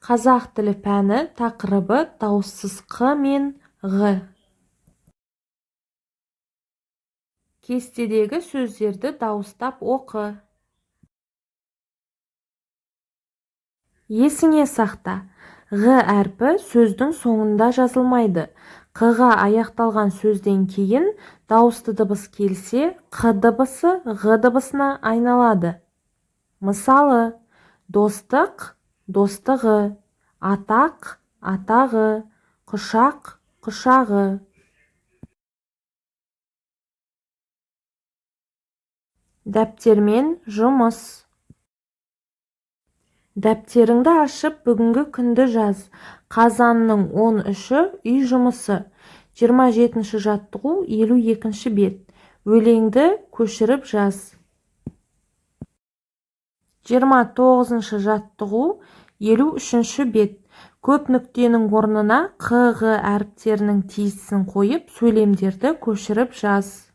Қазақ тілі пәні тақырыбы: дауыссыз қ мен ғ. Кестедегі сөздерді дауыстап оқы. Есіңе сақта: ғ әрпі сөздің соңында жазылмайды. Қ-ға аяқталған сөзден кейін дауысты дыбыс келсе, қ дыбысы ғ дыбысына айналады. Мысалы, достық, достығы, атақ, атағы, құшақ, құшағы. Дәптермен жұмыс. Дәптеріңді ашып, бүгінгі күнді жаз. Қазанның 13-і. Үй жұмысы. 27-жаттығу, 52-бет. Өлеңді көшіріп жаз. 29-жаттығу, 53-бет. Көп нүктенің орнына қ, ғ әріптерінің тиістісін қойып, сөйлемдерді көшіріп жаз.